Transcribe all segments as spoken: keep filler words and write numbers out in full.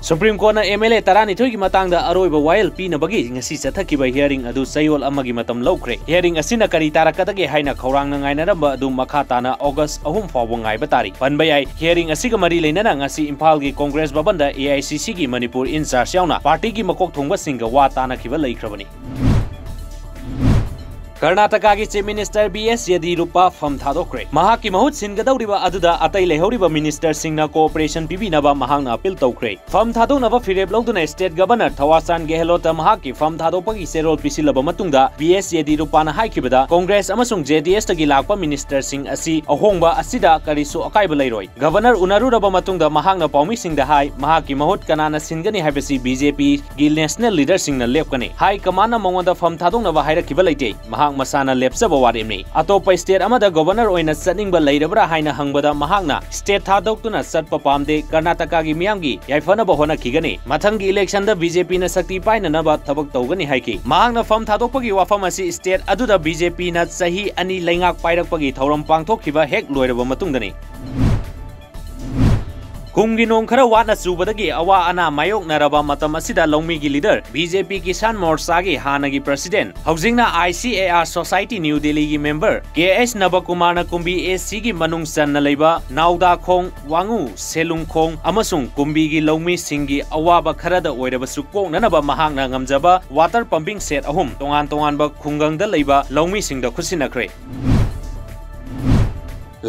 Supreme Courtꯅ M L A ꯇꯔꯥꯅꯤꯊꯣꯏꯒꯤ ꯃꯇꯥꯡꯗ ꯑꯔꯣꯏꯕ ꯋꯥꯌꯦꯜ ꯄꯤꯅꯕꯒꯤ ꯉꯁꯤ ꯆꯠꯊꯈꯤꯕ hearing ꯑꯗꯨ ꯆꯌꯣꯜ ꯑꯃꯒꯤ ꯃꯇꯝ ꯂꯧꯈ꯭ꯔꯦ꯫ Hearing ꯑꯁꯤꯅ ꯀꯔꯤ ꯇꯥꯔꯛꯀꯗꯒꯦ ꯍꯥꯏꯅ ꯈꯧꯔꯥꯡꯅ ꯉꯥꯏꯅꯔꯝꯕ ꯑꯗꯨ ꯃꯈꯥ ꯇꯥꯅ August ꯑꯍꯨꯝ ꯐꯥꯎꯕ ꯉꯥꯏꯕ ꯇꯥꯔꯤ꯫ ꯄꯟꯕ ꯌꯥꯏ, hearing ꯑꯁꯤꯒ ꯃꯔꯤ ꯂꯩꯅꯅ ꯉꯁꯤ ꯏꯝꯐꯥꯜꯒꯤ Congress ꯚꯕꯟꯗ A I C Cꯒꯤ Manipur in charge ꯌꯥꯎꯅ partyꯒꯤ ꯃꯀꯣꯛ ꯊꯣꯡꯕꯁꯤꯡꯒ ꯋꯥ ꯇꯥꯅꯈꯤꯕ ꯂꯩꯈ꯭ꯔꯕꯅꯤ꯫ ꯀꯔꯅꯥꯇꯀꯥꯒꯤ Chief Minister B S ꯌꯦꯗꯤꯌꯨꯔꯞꯄꯥ ꯐꯝ ꯊꯥꯗꯣꯛꯈ꯭ꯔꯦ꯫ ꯃꯍꯥꯛꯀꯤ ꯃꯍꯨꯠ ꯁꯤꯟꯒꯗꯧꯔꯤꯕ ꯑꯗꯨꯗ ꯑꯇꯩ ꯂꯩꯍꯧꯔꯤꯕ ministerꯁꯤꯡꯅ cooperation ꯄꯤꯕꯤꯅꯕ ꯃꯍꯥꯛꯅ appeal ꯇꯧꯈ꯭ꯔꯦ꯫ ꯐꯝ ꯊꯥꯗꯣꯛꯅꯕ ꯐꯤꯔꯦꯞ ꯂꯧꯗꯨꯅ state governor ꯊꯋꯥꯆꯥꯟ ꯒꯦꯍꯂꯣꯠꯇ ꯃꯍꯥꯛꯀꯤ ꯐꯝ ꯊꯥꯗꯣꯛꯄꯒꯤ ꯆꯦꯔꯣꯜ ꯄꯤꯁꯤꯜꯂꯕ ꯃꯇꯨꯡꯗ, B S ꯌꯦꯗꯤꯌꯨꯔꯞꯄꯥꯅ ꯍꯥꯏꯈꯤꯕꯗ, Congress ꯑꯃꯁꯨꯡ J D Sꯇꯒꯤ ꯂꯥꯛꯄ ministerꯁꯤꯡ ꯑꯁꯤ ꯑꯍꯣꯡꯕ ꯑꯁꯤꯗ ꯀꯔꯤꯁꯨ ꯑꯀꯥꯏꯕ ꯂꯩꯔꯣꯏ꯫ Governor ꯎꯅꯔꯨꯔꯕ ꯃꯇꯨꯡꯗ ꯃꯍꯥꯛꯅ ꯄꯥꯎꯃꯤꯁꯤꯡꯗ ꯍꯥꯏ, ꯃꯍꯥꯛꯀꯤ ꯃꯍꯨꯠ ꯀꯅꯥꯅ ꯁꯤꯟꯒꯅꯤ ꯍꯥꯏꯕꯁꯤ B J Pꯒꯤ national leaderꯁꯤꯡꯅ ꯂꯦꯞꯀꯅꯤ꯫ High commandꯅ ꯃꯉꯣꯟꯗ ꯐꯝ ꯊꯥꯗꯣꯛꯅꯕ ꯍꯥꯏꯔꯛꯈꯤꯕ ꯂꯩꯇꯦ꯫ ꯃꯍꯥꯛ ꯃꯁꯥꯅ ꯂꯦꯞꯆꯕ ꯋꯥꯔꯦꯞꯅꯤ꯫ ꯑꯇꯣꯞꯄ state ꯑꯃꯗ governor ꯑꯣꯏꯅ ꯆꯠꯅꯤꯡꯕ ꯂꯩꯔꯕ꯭ꯔꯥ ꯍꯥꯏꯅ ꯍꯪꯕꯗ ꯃꯍꯥꯛꯅ state ꯊꯥꯗꯣꯛꯇꯨꯅ ꯆꯠꯄ ꯄꯥꯝꯗꯦ, ꯀꯔꯅꯥꯇꯀꯥꯒꯤ ꯃꯤꯌꯥꯝꯒꯤ ꯌꯥꯏꯐꯅꯕ ꯍꯣꯠꯅꯈꯤꯒꯅꯤ꯫ ꯃꯊꯪꯒꯤ electionꯗ B J Pꯅ ꯁꯛꯇꯤ ꯄꯥꯏꯅꯅꯕ ꯊꯕꯛ ꯇꯧꯒꯅꯤ ꯍꯥꯏꯈꯤ꯫ ꯃꯍꯥꯛꯅ ꯐꯝ ꯊꯥꯗꯣꯛꯄꯒꯤ ꯋꯥꯐꯝ ꯑꯁꯤ state ꯑꯗꯨꯗ B J Pꯅ ꯆꯍꯤ ꯑꯅꯤ ꯂꯩꯉꯥꯛ ꯄꯥꯏꯔꯛꯄꯒꯤ ꯊꯧꯔꯝ ꯄꯥꯡꯊꯣꯛꯈꯤꯕ ꯍꯦꯛ ꯂꯣꯏꯔꯕ ꯃꯇꯨꯡꯗꯅꯤ꯫ ꯀꯨꯝꯒꯤ ꯅꯣꯡ ꯈꯔ ꯋꯥꯠꯅ ꯆꯨꯕꯗꯒꯤ ꯑꯋꯥ ꯑꯅꯥ ꯃꯥꯌꯣꯛꯅꯔꯕ ꯃꯇꯝ ꯑꯁꯤꯗ ꯂꯧꯃꯤꯒꯤ leader, B J P Kisan Morchaꯒꯤ ꯍꯥꯟꯅꯒꯤ president, ꯍꯧꯖꯤꯛꯅ I C A R Society New Delhiꯒꯤ member, K S ꯅꯕꯀꯨꯃꯥꯔꯅ ꯀꯨꯝꯕꯤ A Cꯒꯤ ꯃꯅꯨꯡ ꯆꯟꯅ ꯂꯩꯕ ꯅꯥꯎꯗꯥꯈꯣꯡ, ꯋꯥꯉꯨ, ꯁꯦꯂꯨꯡꯈꯣꯡ ꯑꯃꯁꯨꯡ ꯀꯨꯝꯕꯤꯒꯤ ꯂꯧꯃꯤꯁꯤꯡꯒꯤ ꯑꯋꯥꯕ ꯈꯔꯗ ꯑꯣꯏꯔꯕꯁꯨ ꯀꯣꯛꯅꯅꯕ ꯃꯍꯥꯛꯅ ꯉꯝꯖꯕ water pumping set ꯑꯍꯨꯝ ꯇꯣꯉꯥꯟ ꯇꯣꯉꯥꯟꯕ ꯈꯨꯡꯒꯪꯗ ꯂꯩꯕ ꯂꯧꯃꯤꯁꯤꯡꯗ ꯈꯨꯠꯁꯤꯟꯅꯈ꯭ꯔꯦ꯫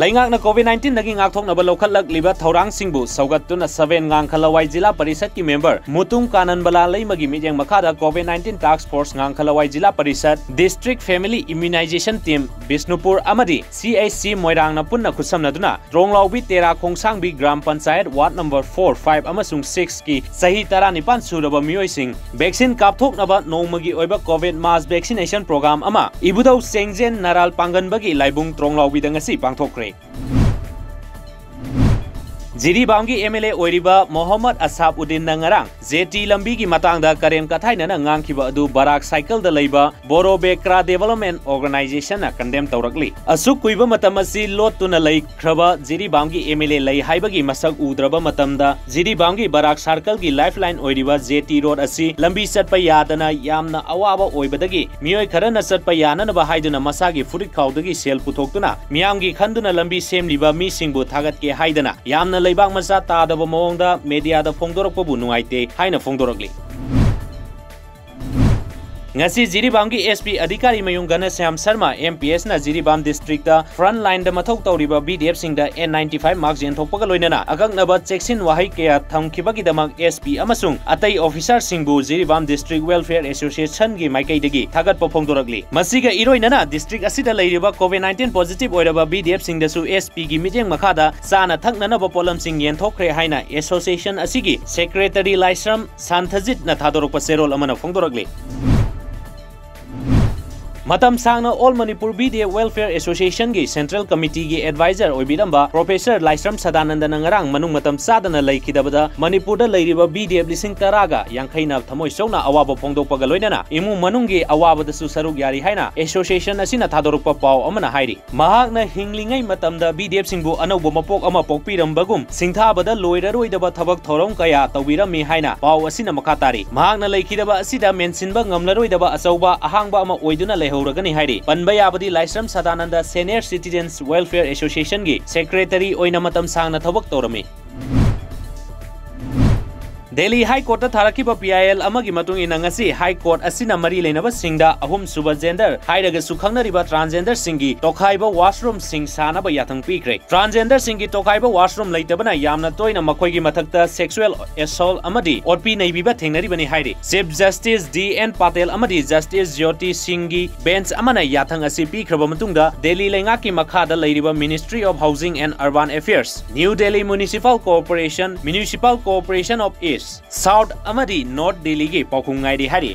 ꯂꯩꯉꯥꯛꯅ COVID nineteenꯗꯒꯤ ꯉꯥꯛꯊꯣꯛꯅꯕ ꯂꯧꯈꯠꯂꯛꯂꯤꯕ ꯊꯧꯔꯥꯡꯁꯤꯡꯕꯨ ꯁꯧꯒꯠꯇꯨꯅ seven ꯉꯥꯡꯈꯂꯋꯥꯏ ꯖꯤꯂꯥ ꯄꯔꯤꯁꯠꯀꯤ member ꯃꯨꯇꯨꯝ ꯀꯥꯅꯟꯕꯂꯥ ꯂꯩꯃꯒꯤ ꯃꯤꯠꯌꯦꯡ ꯃꯈꯥꯗ COVID nineteen task force ꯉꯥꯡꯈꯂꯋꯥꯏ ꯖꯤꯂꯥ parishad, District Family Immunization Team Bishnupur ꯑꯃꯗꯤ C H C ꯃꯣꯏꯔꯥꯡꯅ ꯄꯨꯟꯅ ꯈꯨꯠꯁꯝꯅꯗꯨꯅ Tronglaobi Tera Khongsangbi gram panchayat ward number four, five ꯑꯃꯁꯨꯡ sixꯀꯤ ꯆꯍꯤ ꯇꯔꯥꯅꯤꯄꯥꯟ ꯁꯨꯔꯕ ꯃꯤꯑꯣꯏꯁꯤꯡ vaccine ꯀꯥꯞꯊꯣꯛꯅꯕ ꯅꯣꯡꯃꯒꯤ ꯑꯣꯏꯕ COVID mass vaccination program ꯑꯃ ꯏꯕꯨꯙꯧ ꯆꯦꯡꯖꯦꯟ ꯅꯔꯥꯜ ꯄꯥꯡꯒꯟꯕꯒꯤ ꯂꯥꯏꯕꯨꯡ ꯇ꯭ꯔꯣꯡꯂꯥꯎꯕꯤꯗ ꯉꯁꯤ ꯄꯥꯡꯊꯣꯛꯈ꯭ꯔꯦ꯫ ꯖꯤꯔꯤꯕꯥꯝꯒꯤ ꯑꯦꯝ ꯑꯦꯜ ꯑꯦ ꯑꯣꯏꯔꯤꯕ ꯃꯣꯍꯝꯃꯗ ꯑꯁꯥꯕ ꯎꯗꯤꯟꯅ ꯉꯔꯥꯡ ꯖꯦ ꯇꯤ ꯂꯝꯕꯤꯒꯤ ꯃꯇꯥꯡꯗ ꯀꯔꯦꯝ ꯀꯊꯥꯏꯅꯅ ꯉꯥꯡꯈꯤꯕ ꯑꯗꯨ ꯕꯔꯥꯛ ꯁꯥꯏꯀꯜꯗ ꯂꯩꯕ ꯕꯣꯔꯣ ꯕꯦꯀ꯭ꯔꯥ ꯗꯦꯕꯂꯞꯃꯦꯟ ꯑꯣꯔꯒꯅꯥꯏꯖꯦꯁꯟꯅ ꯀꯟꯗꯦꯝ ꯇꯧꯔꯛꯂꯤ꯫ ꯑꯁꯨꯛ ꯀꯨꯏꯕ ꯃꯇꯝ ꯑꯁꯤ ꯂꯣꯠꯇꯨꯅ ꯂꯩꯈ꯭ꯔꯕ ꯖꯤꯔꯤꯕꯥꯝꯒꯤ ꯑꯦꯝ ꯑꯦꯜ ꯑꯦ ꯂꯩ ꯍꯥꯏꯕꯒꯤ ꯃꯁꯛ ꯎꯗ꯭ꯔꯕ ꯃꯇꯝꯗ ꯖꯤꯔꯤꯕꯥꯝꯒꯤ ꯕꯔꯥꯛ ꯁꯥꯔꯀꯜꯒꯤ ꯂꯥꯏꯐ ꯂꯥꯏꯟ ꯑꯣꯏꯔꯤꯕ ꯖꯦ ꯇꯤ ꯔꯣꯗ ꯑꯁꯤ ꯂꯝꯕꯤ ꯆꯠꯄ ꯌꯥꯗꯅ ꯌꯥꯝꯅ ꯑꯋꯥꯕ ꯑꯣꯏꯕꯗꯒꯤ ꯃꯤꯑꯣꯏ ꯈꯔꯅ ꯆꯠꯄ ꯌꯥꯅꯅꯕ ꯍꯥꯏꯗꯨꯅ ꯃꯁꯥꯒꯤ ꯐꯨꯔꯤꯠ ꯈꯥꯎꯗꯒꯤ ꯁꯦꯜ ꯄꯨꯊꯣꯛꯇꯨꯅ ꯃꯤꯌꯥꯝꯒꯤ ꯈꯟꯗꯨꯅ ꯂꯝꯕꯤ ꯁꯦꯝꯂꯤꯕ ꯃꯤꯁꯤꯡꯕꯨ ꯊꯥꯒꯠꯀꯦ ꯍꯥꯏꯗꯅ ꯌꯥꯝꯅ ꯂꯩꯕꯥꯛ ꯃꯆꯥ ꯇꯥꯗꯕ ꯃꯑꯣꯡꯗ ꯃꯦꯗꯤꯌꯥꯗ ꯐꯣꯡꯗꯣꯔꯛꯄꯕꯨ ꯅꯨꯡꯉꯥꯏꯇꯦ ꯍꯥꯏꯅ ꯐꯣꯡꯗꯣꯔꯛꯂꯤ꯫ ꯉꯁꯤ ꯖꯤꯔꯤꯕꯥꯝꯒꯤ ꯑꯦꯁ ꯄꯤ ꯑꯙꯤꯀꯥꯔꯤ ꯃꯌꯨꯝ ꯘꯅꯁ꯭ꯌꯥꯝ ꯁꯔꯃ, ꯑꯦꯝ ꯄꯤ ꯑꯦꯁꯅ ꯖꯤꯔꯤꯕꯥꯝ ꯗꯤꯁꯇ꯭ꯔꯤꯛꯇ ꯐ꯭ꯔꯟꯠ ꯂꯥꯏꯟꯗ ꯃꯊꯧ ꯇꯧꯔꯤꯕ ꯕꯤ ꯗꯤ ꯑꯦꯐꯁꯤꯡꯗ ꯑꯦꯟ ꯅꯥꯏꯟꯇꯤ ꯐꯥꯏꯚ ꯃꯥꯔꯛꯁ ꯌꯦꯟꯊꯣꯛꯄꯒ ꯂꯣꯏꯅꯅ ꯑꯀꯛꯅꯕ ꯆꯦꯛꯁꯤꯟ ꯋꯥꯍꯩ ꯀꯌꯥ ꯊꯝꯈꯤꯕꯒꯤꯗꯃꯛ ꯑꯦꯁ ꯄꯤ ꯑꯃꯁꯨꯡ ꯑꯇꯩ ꯑꯣꯐꯤꯁꯥꯔꯁꯤꯡꯕꯨ ꯖꯤꯔꯤꯕꯥꯝ ꯗꯤꯁꯇ꯭ꯔꯤꯛ ꯋꯦꯜꯐꯤꯌꯔ ꯑꯦꯁꯣꯁꯤꯌꯦꯁꯟꯒꯤ ꯃꯥꯏꯀꯩꯗꯒꯤ ꯊꯥꯒꯠꯄ ꯐꯣꯡꯗꯣꯔꯛꯂꯤ꯫ ꯃꯁꯤꯒ ꯏꯔꯣꯏꯅꯅ ꯗꯤꯁꯇ꯭ꯔꯤꯛ ꯑꯁꯤꯗ ꯂꯩꯔꯤꯕ ꯀꯣꯚꯤꯗ ꯅꯥꯏꯟꯇꯤꯟ ꯄꯣꯖꯤꯇꯤꯚ ꯑꯣꯏꯔꯕ ꯕꯤ ꯗꯤ ꯑꯦꯐꯁꯤꯡꯗꯁꯨ ꯑꯦꯁ ꯄꯤꯒꯤ ꯃꯤꯠꯌꯦꯡ ꯃꯈꯥꯗ ꯆꯥꯅ ꯊꯛꯅꯅꯕ ꯄꯣꯠꯂꯝꯁꯤꯡ ꯌꯦꯟꯊꯣꯛꯈ꯭ꯔꯦ ꯍꯥꯏꯅ ꯑꯦꯁꯣꯁꯤꯌꯦꯁꯟ ꯑꯁꯤꯒꯤ ꯁꯦꯀ꯭ꯔꯦꯇꯔꯤ ꯂꯥꯏꯁ꯭ꯔꯝ ꯁꯥꯟꯊꯖꯤꯠꯅ ꯊꯥꯗꯣꯔꯛꯄ ꯆꯦꯔꯣꯜ ꯑꯃꯅ ꯐꯣꯡꯗꯣꯔꯛꯂꯤ꯫ ꯃꯇꯝ ꯁꯥꯡꯅ all Manipur B D F welfare ꯑꯦꯁꯣꯁꯤꯌꯦꯁꯟꯒꯤ ꯁꯦꯟꯇ꯭ꯔꯦꯜ ꯀꯃꯤꯇꯤꯒꯤ ꯑꯦꯗꯚꯥꯏꯖꯔ ꯑꯣꯏꯕꯤꯔꯝꯕ ꯄ꯭ꯔꯣꯐꯦꯁꯔ ꯂꯥꯏꯁ꯭ꯔꯝ ꯁꯗꯥꯅꯟꯗꯅ ꯉꯔꯥꯡ ꯃꯅꯨꯡ ꯃꯇꯝ ꯆꯥꯗꯅ ꯂꯩꯈꯤꯗꯕꯗ ꯃꯅꯤꯄꯨꯔꯗ ꯂꯩꯔꯤꯕ ꯕꯤ ꯗꯤ ꯑꯦꯐ ꯂꯤꯁꯤꯡ ꯇꯔꯥꯒ ꯌꯥꯡꯈꯩꯅ ꯊꯃꯣꯏ ꯁꯣꯛꯅ ꯑꯋꯥꯕ ꯐꯣꯡꯗꯣꯛꯄꯒ ꯂꯣꯏꯅꯅ ꯏꯃꯨꯡ ꯃꯅꯨꯡꯒꯤ ꯑꯋꯥꯕꯗꯁꯨ ꯁꯔꯨꯛ ꯌꯥꯔꯤ ꯍꯥꯏꯅ ꯑꯦꯁꯣꯁꯤꯌꯦꯁꯟ ꯑꯁꯤꯅ ꯊꯥꯗꯣꯔꯛꯄ ꯄꯥꯎ ꯑꯃꯅ ꯍꯥꯏꯔꯤ꯫ ꯃꯍꯥꯛꯅ ꯍꯤꯡꯂꯤꯉꯩ ꯃꯇꯝꯗ ꯕꯤ ꯗꯤ ꯑꯦꯐꯁꯤꯡꯕꯨ ꯑꯅꯧꯕ ꯃꯄꯣꯛ ꯑꯃ ꯄꯣꯛꯄꯤꯔꯝꯕꯒꯨꯝ ꯁꯤꯡꯊꯥꯕꯗ ꯂꯣꯏꯔꯔꯣꯏꯗꯕ ꯊꯕꯛ ꯊꯧꯔꯝ ꯀꯌꯥ ꯇꯧꯕꯤꯔꯝꯃꯤ ꯍꯥꯏꯅ ꯄꯥꯎ ꯑꯁꯤꯅ ꯃꯈꯥ ꯇꯥꯔꯤ꯫ ꯃꯍꯥꯛꯅ ꯂꯩꯈꯤꯗꯕ ꯑꯁꯤꯗ ꯃꯦꯟꯁꯤꯟꯕ ꯉꯝꯂꯔꯣꯏꯗꯕ ꯑꯆꯧꯕ ꯑꯍꯥꯡꯕ ꯑꯃ ꯑꯣꯏꯗꯨꯅ ꯂꯩꯍꯧꯔꯒꯅꯤ ꯍꯥꯏꯔꯤ꯫ ꯄꯟꯕ ꯌꯥꯕꯗꯤ Laishram Sadananda senior citizens welfare ꯑꯦꯁꯣꯁꯤꯌꯦꯁꯟꯒꯤ ꯁꯦꯀ꯭ꯔꯦꯇꯔꯤ ꯑꯣꯏꯅ ꯃꯇꯝ ꯁꯥꯡꯅ ꯊꯕꯛ ꯇꯧꯔꯝꯃꯤ꯫ ꯗꯦꯜꯂꯤ ꯍꯥꯏ ꯀꯣꯔꯠꯇ ꯊꯥꯔꯛꯈꯤꯕ ꯄꯤ ꯑꯥꯏ ꯑꯦꯜ ꯑꯃꯒꯤ ꯃꯇꯨꯡ ꯏꯟꯅ ꯉꯁꯤ ꯍꯥꯏ ꯀꯣꯔꯠ ꯑꯁꯤꯅ ꯃꯔꯤ ꯂꯩꯅꯕꯁꯤꯡꯗ ꯑꯍꯨꯝꯁꯨꯕ ꯖꯦꯟꯗꯔ ꯍꯥꯏꯔꯒꯁꯨ ꯈꯪꯅꯔꯤꯕ ꯇ꯭ꯔꯥꯟꯁꯖꯦꯟꯗꯔꯁꯤꯡꯒꯤ ꯇꯣꯈꯥꯏꯕ ꯋꯥꯁꯔꯨꯝꯁꯤꯡ ꯁꯥꯅꯕ ꯌꯥꯊꯪ ꯄꯤꯈ꯭ꯔꯦ꯫ ꯇ꯭ꯔꯥꯟꯁꯖꯦꯟꯗꯔꯁꯤꯡꯒꯤ ꯇꯣꯈꯥꯏꯕ ꯋꯥꯁꯔꯨꯝ ꯂꯩꯇꯕꯅ ꯌꯥꯝꯅ ꯇꯣꯏꯅ ꯃꯈꯣꯏꯒꯤ ꯃꯊꯛꯇ ꯁꯦꯛꯁꯨꯑꯦꯜ ꯑꯦꯁꯣꯜ ꯑꯃꯗꯤ ꯑꯣꯠꯄꯤ ꯅꯩꯕꯤꯕ ꯊꯦꯡꯅꯔꯤꯕꯅꯤ ꯍꯥꯏꯔꯤ꯫ ꯆꯤꯐ ꯖꯁꯇꯤꯁ ꯗꯤ ꯑꯦꯟ ꯄꯥꯇꯦꯜ ꯑꯃꯗꯤ ꯖꯁꯇꯤꯁ ꯖ꯭ꯌꯣꯇꯤ ꯁꯤꯡꯒꯤ ꯕꯦꯟꯆ ꯑꯃꯅ ꯌꯥꯊꯪ ꯑꯁꯤ ꯄꯤꯈ꯭ꯔꯕ ꯃꯇꯨꯡꯗ ꯗꯦꯜꯂꯤ ꯂꯩꯉꯥꯛꯀꯤ ꯃꯈꯥꯗ ꯂꯩꯔꯤꯕ Ministry of Housing and Urban Affairs, New Delhi Municipal Corporation, Municipal Corporation of East, South ꯑꯃꯗꯤ North ꯗꯦꯜꯂꯤꯒꯤ ꯄꯥꯎꯈꯨꯝ ꯉꯥꯏꯔꯤ ꯍꯥꯏꯔꯤ꯫